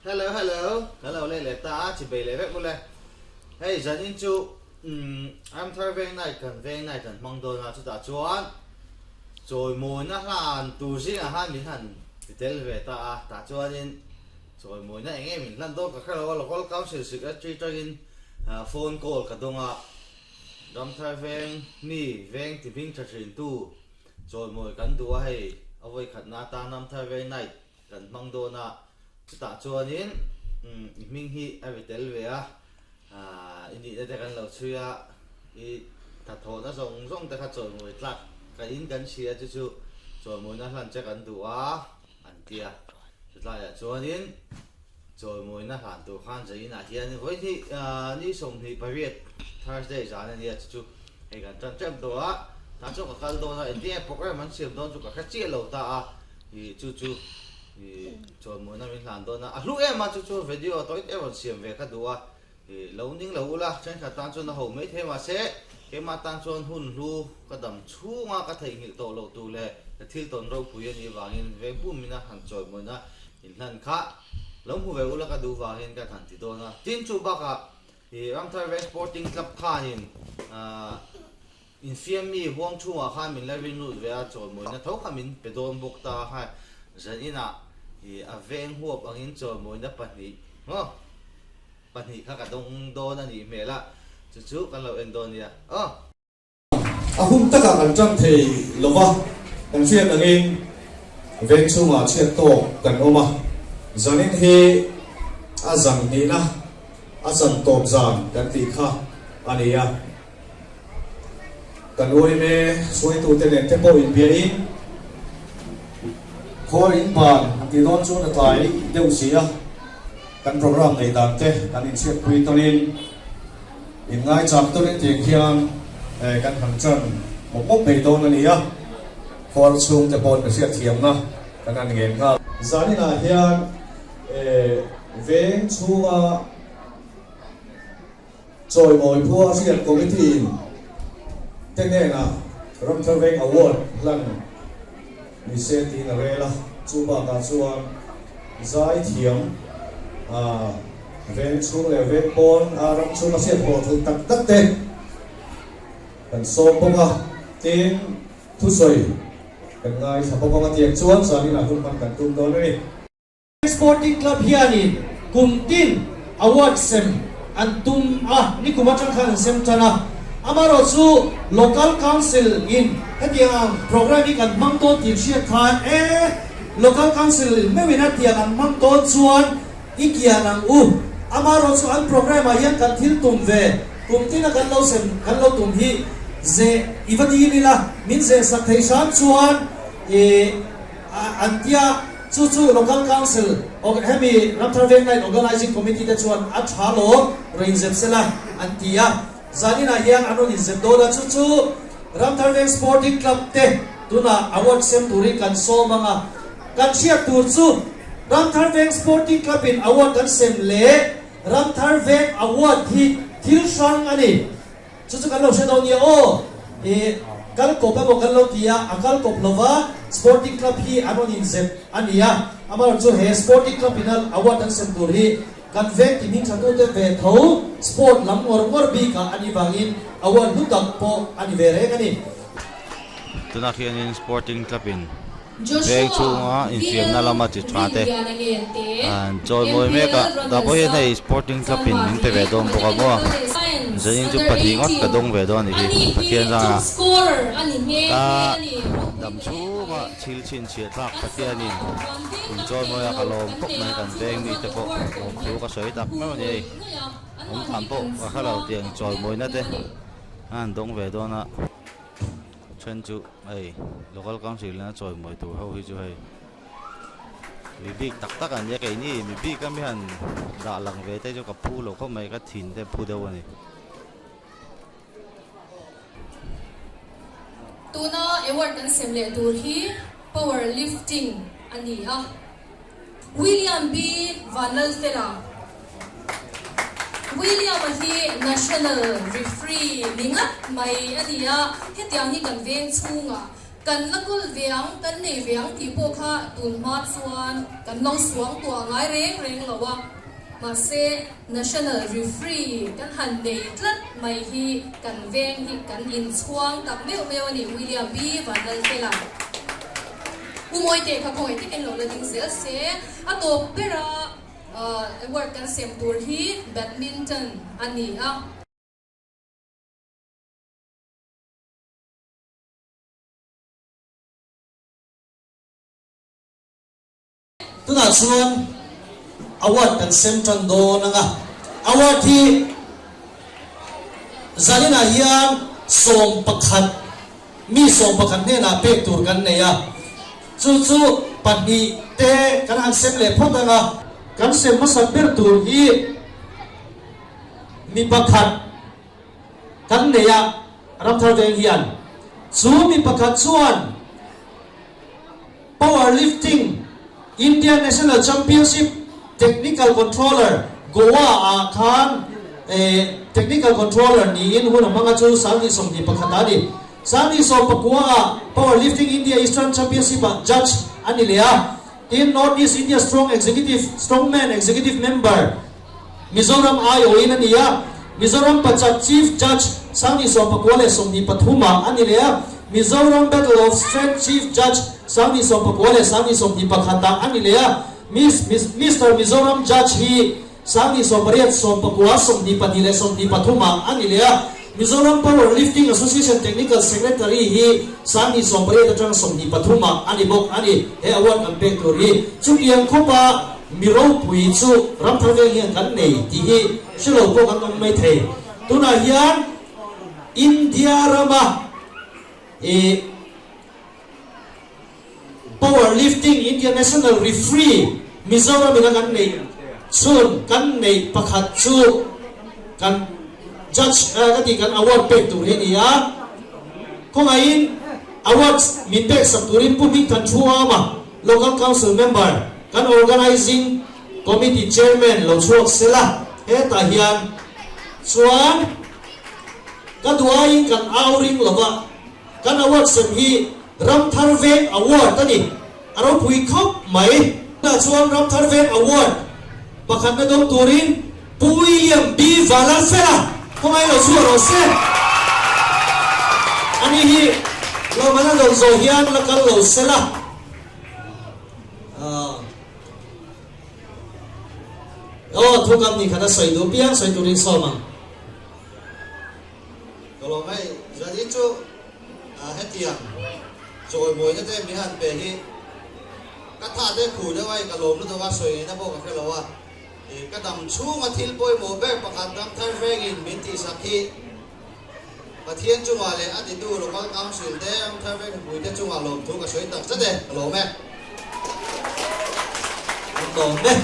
Hello hello kan lo leh leh ta a chi bei leh vek mawle hei zanin chu umm Ramthar veng night kan veng night an hmang dawn a chutah chuan chawimawina hlan tur zingah khan min han ti tel ve ta a tah chuanin chawimawina eng nge min hlan dawn ka hre lo a local council secretary tangin phone call ka dawng a Ramthar veng mi veng ti hming tha thin tu chawimawi kan duh a hei a vawikhatna atan Ramthar veng night Kan hmang dawn a, chutah chuanin i hming hi a ri tel ve a, i nihna te kan lo chhui a, i thathawhna zawng zawng te kha chawimawi tlak ka in kan hria chu chu chawimawina hlan che kan duh a an ti a, chutlaiah chuanin chawimawina hlan tur khan Zainah hian vawi hnih ni 28 Thursday zan a nia chu chu hei kan tan tep tawh a, tah chuan ka kal dawn a, engtin nge programme an siam dawn chu ka hre chiah lo ta a. Ih chu chu ih chawnmawina min hlan dawn a, a hlu em a chu chu video tawi te rawn siam ve ka duh a, ih lo ning lo ula thenkhat tan chuan a ho mai thei mahse keimah tan chuan hun hlu ka dam chhunga ka theihnghilh tawh loh tur leh ka thil tawn ropui a nih vangin veng pum ina han chawimawina in hlan kha lo hmu ve ula ka duh vangin ka han ti dawn a, tin chu bakah ih Ramthar Veng Sporting Club khanin ah. Infiam mi huang chhungah khan min la rin lut ve a, chawlmawina tho kha min pe dawn bawk ta a, hai zaninah ih a veng huap angin chawlmawina pahnih maw pahnih kha ka dawng dawn a nih hmel a, chu chu kan lo en dawn nia aw. A hun takah kan tan thei lo va, kan hriat angin veng chhungah chhiat tawk kan awm a, zanin hi a zan hnihna a zan tawp zan kan tih kha a ni a. Kan uaime hruaitute nen te pawh inbiahin khawl in ban han tih dawn chuan a tlai deuh si a, kan program neih dan te kan inchhiatpui tawnin inngaichak tawnin tiang hian kan han chan mawp mawp mai dawn a ni a, khawl chhungte pawhin ka hriatthiamna kan han ngen nghal. Zaninah hian veng chhunga. Chawimawi Phua Hriat Committee in te hnenah Ramthar Veng Award hlan ni se tiin a rel a, chu bakah chuan zai thiam veng chhung leh veng pawn a ram chhunga hriat pawh theih tak tak te kan sawm bawk a, tin thusawi kan ngaithla bawk ang a tiang chuan zaninah hun hman kan tum dawn a ni. Sporting Club hianin kum tin award sem an tum a, nikum atang khan an sem tan a. Amaherawh chu Local Council in hetiang ang programme hi kan hmang dawn tih hriat khan e, Local Council in meuhin a tiang an hmang dawn chuan i kian ang u. Amaherawh chu an programme ah hian kan thil tum ve kum tina kan lo sem kan lo tum hi ze i va dil ila min zeh sak thei hram chuan i an tia. Chu chu Local Council hemi Ramthar Veng Night Organising Committee te chuan a tha lo rawn inzep sela an ti a, zaninah hian an rawn inzep dawn a, chu chu Ramthar Veng Sporting Club te tunah award sem turin kan sawm ang a, kan hriat tur chu Ramthar Veng Sporting Club in award kan sem leh Ramthar Veng award hi thil hrang a ni. Chu chu kan lo hre dawn nia aw. I kal kawp emaw kan lo ti a, a kal kawp lova Sporting Club hi an rawn inzep a ni a. Amaherawhchu chu he Sporting Club ina award an sem tur hi kan veng ti hming thatute ve tho sport lam ngawr ngawr bikah a nih vangin award hlu tak pawh a ni ve reng a ni. Tunah khianin Sporting Club in Veng chhunga infiamna lama chi tha te an chawimawi mek a, tah pawh hian hei sporting club in min pe ve dawn bawk a maw, zanin chu pahnih ngawt ka dawng ve dawn a nih hi, Pathian zangah ka dam chhunga thil chhinchhiah tlak Pathianin in chawimawi a ka lawm khawp mai kan veng mite pawh lawmthu ka sawi tak meuh a ni hei, awm dan pawh ka hre lo tiang chawimawina te a han dawng ve dawn a. Then chu hei local council ina chawimawi tur ho hi chu hei mi bik tak tak an nia keini mi bik a mi han dah lang ve te chu ka phu lo khawp mai ka thin te phu deuh a ni. Tuna award kan sem leh tur hi power lifting a ni a. William B. Vanlalfela, William-a hi National Referee ni ngat mai a ni a, hetiang hi kan veng chhungah. Kan la kawl ve ang, kan nei ve ang tih pawh kha tun hma chuan kan lo suang tuah ngai reng reng lo a. Mahse, National Referee kan han nei tlat mai hi kan veng hi kan inchhuang tak meuh meuh a ni, William B. Vanlalfela. U Mawite kha khawngaih takin lo la ding zel se, a tawp bera award kan sem tur hi Badminton a ni a. Tunah chuan award kan sem tan dawn ang a, award hi zaninah hian 11 mi 11 hnenah pek tur kan nei a, chu chu pahnih te kan han sem leh phawt ang a. Kan sem hmasa ber tur hi mi pakhat kan nei a, Ramthar Veng hian chu mi pakhat chuan Power Lifting India National Championship Technical Controller Goa ah khan Technical Controller niin hun a hmang a chu 2021 ah a ni. 2019 ah Power Lifting India Eastern Championship ah Judge a ni leh a. Tin, North East India Strong Executive Strongman Executive Member Mizoram aiawhin a ni a, Mizoram Pachak Chief Judge 2019 leh 23 ah a ni leh a, Mizoram Battle of Strength Chief Judge 2019 leh 2021 ah a ni leh a, Miss Mister Mizoram Judge hi 2008, 19, 22 leh 23 ah a ni leh a, Mizoram Power Lifting Association Technical Secretary hi 2008 atang 23 ah a ni bawk a ni. He award kan pek tur hi chutiang khawpa Mi ropui chu Ramthar veng hian kan nei tih hi hre lo pawh kan awm mai thei. Tunah hian India rama ih Power Lifting India National Referee Mizoram ina kan neih chhun kan neih pakhat chu kan judge ka tih kan award pek tur hi a ni a. Khawngaihin awards min pek sak turin Pu Hming Than Thu Ama Local Council Member, kan Organising Committee Chairman lo chhuak sela, hetah hian chuan ka duhaiin kan au ring lova, kan award sem hi Ramthar Veng Award a ni, a ropui khawp mai. Tah chuan Ramthar Veng Award pakhatna dawng turin Pu William B. Valalfela khawngaih lo chhuah rawh se. Ani hi lawmana dawn zawh hian la kal lo sela. Aw, thu kam ni khat a sawi duh piang sawi turin sawm ang. Ka lawm hei, zanin chu hetiang chawimawina te min han pe hi ka tha te khuh deuh a, ka lawm lutuk a, sawi ngaihna pawh ka hre lo a. Ka dam chhunga thil pawimawh ber pakhat Ramthar vengin min tihsak hi Pathian chungah leh a titu Local Council te, Ramthar veng mipuite chungah lawmthu ka sawi tak zet e, ka lawm e. An lawm e.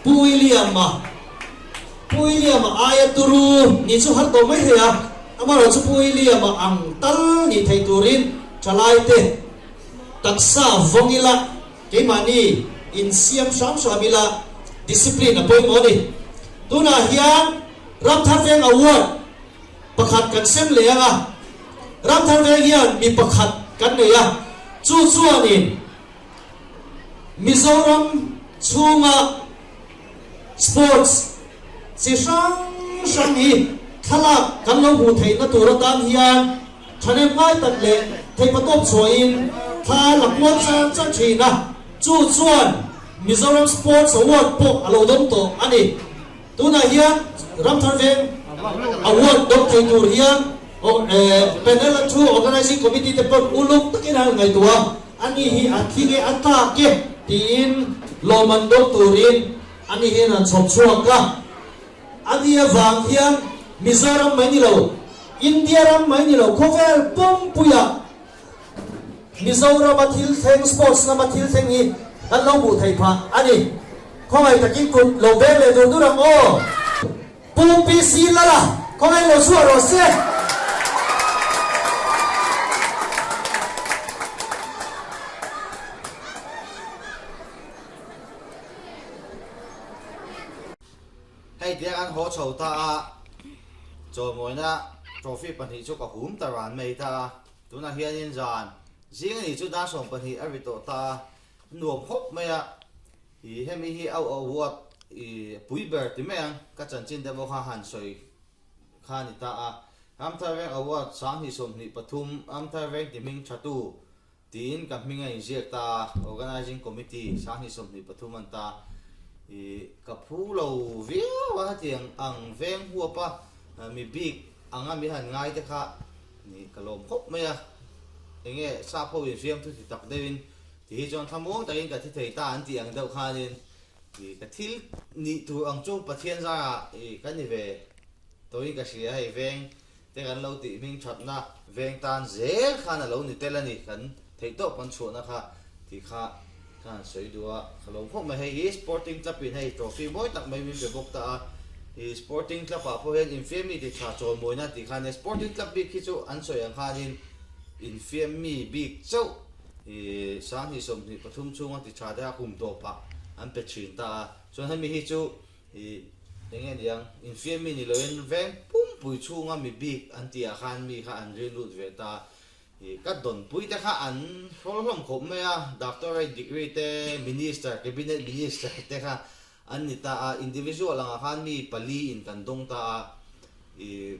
Pu William-a, Pu William-a aia turu ni chu har tawh mai thei a, amaherawhchu Pu William-a ang tal ni thei turin thalaite taksa vawng ila, Keimahni insiam hram hram ila discipline a pawimawh a ni. Tunah hian Ramthar Veng Award pakhat kan sem leh ang a, Ramthar Veng hian mi pakhat kan nei a, chu chuanin Mizoram chhunga sports chi hrang hrang hi thlalak kan lo hmuh theihna tur atan hian Thahnem ngai tak leh theihpatawp chhuahin thla la kual char char thin a, chu chuan Mizoram Sports Award pawh a lo dawng tawh a ni. Tunah hian Ramthar Veng Award dawng thei tur hian panel a thu Organising Committee te pawh uluk takin an ngaihtuah a, ani hi a thi nge a tlak e tiin lawm an dawng turin ani hian an chhawp chhuak a. Ani avang hian Mizoram mai ni lo, India ram mai ni lo, khawvel pumpuiah Mizorama thil thleng, sports lama thil thleng hi kan lo hmuh theih phah a ni. Khawngaih takin kut lo beng leh dur dur ang aw. Pu PC Lala, khawngaih lo chhuah rawh se. Hei tia kan haw chho ta a, chawimawina trophy pahnih chu ka hum ta ran mai ta a. Tunah hianin zan zing a nih chu dar 12 a ri tawh ta a, nuam khawp mai a, ih hemi hi au award ih pui ber ti mai ang ka chanchin te pawh kha han sawi kha a ni ta a. Ramthar Veng Award 2023 Ramthar Veng ti hming tha tu tiin ka hming a inziak ta a, Organising Committee 2023 an ta ih ka phu lo viau a hetiang ang veng huapa mi bik anga mi han ngai te kha Ni, ka lawm khawp mai a, enge sap ho in fiamthu ti tak deuhin ti hi chuan thlamuang takin ka thi thei ta an tih ang deuh khanin i ka thil nih tur ang chu Pathian zarah i ka ni ve tawhin ka hria hei veng te kan lo tih hming thatna veng tan zel khan a lo ni tel a ni kan theihtawp kan chhuahna kha tih kha ka han sawi duh a, ka lawm khawp mai. Hei hi Sporting Club in hei trophy mawi tak mai min pe bawk ta a, ih Sporting Club ah pawh hian infiam mi ti tha chawl mawina tih khan nia Sporting Club bik hi chu an sawi ang khanin infiam mi bik chauh ih 2023 chhunga ti tha te kha kum tawpah an pe thin ta a, chuan hemi hi chu ih eng nge niang infiam mi ni loin veng pumpui chhunga mi bik an tih ah khan mi kha an rin lut ve ta a. Ih, ka dawnpui te kha an hrawl hlawm khawp mai a, doctorate degree te, minister, cabinet minister te kha an ni ta a, individual angah khan mi pali in kan dawng ta a, ih,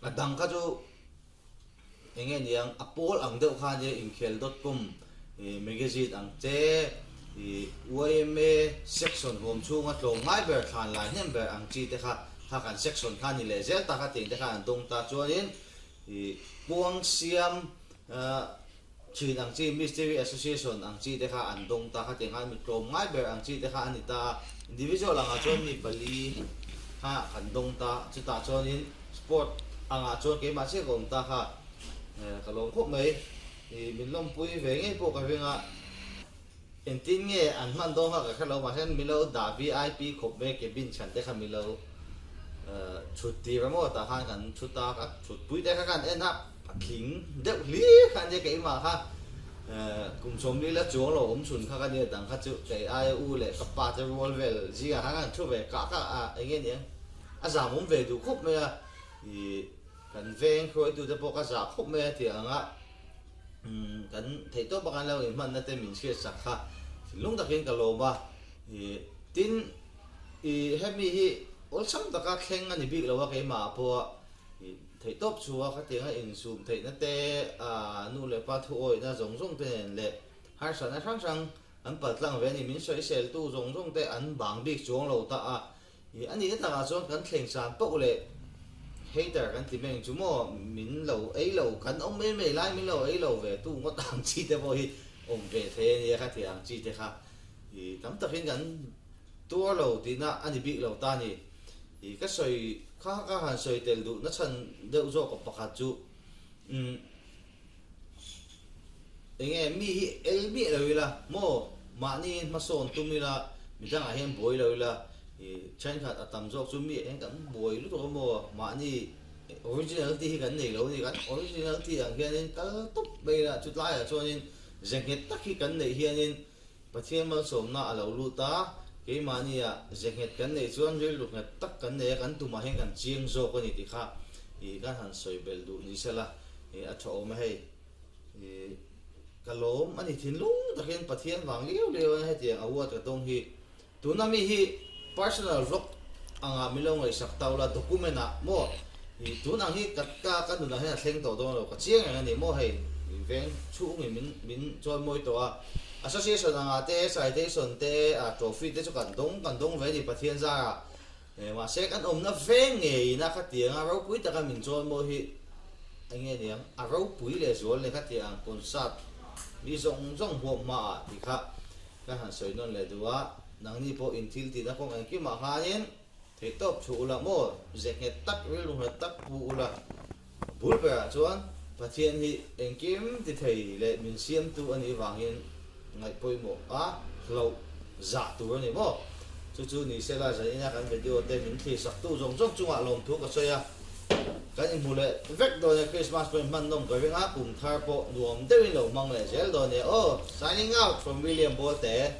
a dang kha chu eng nge niang, a pawl ang deuh kha nia inkhel dot com, ih, magazine ang che, ih, yma section huam chhunga tlawm ngai ber, thlan lai hnem ber ang chi te kha, kha kan section kha ni leh zel ta kha tiang te khan an dawng ta, chuanin, Ih kuang siam thin ang chi Mystery Association ang chi te kha an dawng ta kha tiang khan mi tlawm ngai ber ang chi te kha a ni ta a, individual angah chuan mi pali kha kan dawng ta, chutah chuanin sport angah chuan keimah chiah ka awm ta kha ka lawm khawp mai, ih min lawmpui ve ngei pawh ka ring a. Engtin nge an hman dawn kha ka hre lo mahse min lo dah vip khawp mai cabin chhan te kha min lo chhut tir a maw tah khan kan chhut a ka chhut pui te kha khan en a patling deuh hlir kha ania keimah kha kum 40 la chuang lo awm chhun kha ka nia dang kha chu kei aia u leh ka pa te rual vel zingah khan kan thu ve kah kah a eng nge niang a zam awm ve duh khawp mai a ih kan veng hruaitu te pawh ka zah khawp mai a tih ang a. Kan theih tawp a kan lo inhmanna te min hriat sak kha thinlung takin ka lawm a, ih tin ih hemi hi awlsam taka thleng a ni bik lo a keimah ah pawh ih theih tawp chu a khatianga insum theihna te ah nu leh pa thu awihna zawng zawng te nen leh harsatna hrang hrang an paltlang ve a ni min sawiseltu zawng zawng te an bang bik chuang lo ta a. Ih, a nihna takah chuan kan thleng san poh leh hater kan ti mai ang chu maw, min lo ei lo, kan awm em em lai min lo ei lo ve tu ngawt ang chi te pawh hi awm ve thei a nia kha ti ang chi te kha ih tam takin kan tuar lo tihna a ni bik lo ta a ni. Ih, ka sawi kha ka han sawi tel duh na chhan deuh zawk pakhat chu umm. Enge mi hi el miah lo ila maw mahni hmasawn tum ila midangah hian buai lo ila ih thenkhat a tam zawk chu mi ah hian kan buai lutuk a maw mahni originality hi kan nei lo a ni kan originality ang hianin kal tawp mai ila chutlaiah chuanin ze nghet tak hi kan neih hianin Pathian malsawmna a lo lut a keimahnia ze nghet kan neih chuan rilru nghet tak kan nei a kan tumah hian kan chiang zawk a ni tih kha ih kan han sawi belh duh ni sela ih a tha awm a hei ih ka lawm a ni thinlung takin Pathian vang liau liau a hetiang award ka dawng hi Tuna mi hi personal vlog anga min lo ngaihsak ta ula document ah maw ih tun ang hi ka ka ka nunah hian a thleng tawh dawn lo ka chiang reng a ni maw hei veng chhungin min min chawi mawi tawh a association anga te citation te ah trophy te chu kan dawng kan dawng ve a ni Pathian zarah eh mahse kan awmna veng ngeiin a khatianga ropui taka min chawi mawi hi eng nge niang a ropui leh zual leh khatiang concert mi zawng zawng huam hmaah tih kha Ka han sawi nawn leh duh a, nangni pawh in thil tihna kawng engkimah khanin theihtawp chhuh ula maw, ze nghet tak, rilru nghet tak pu ula. Bul berah chuan Pathian hi engkim ti thei leh min siamtu a nih vangin ngaih pawimawh a hlauh zah tur a ni maw. Chu chu ni sela zanina kan video te min thlir saktu zawng zawng chungah lawmthu ka sawi a. Kan inhmu leh vek dawn e, Christmas pawh in hman nawm ka ring a, kum thar pawh nuam deuhin lo hmang leh zel dawn e aw. Signing out from William Bolte.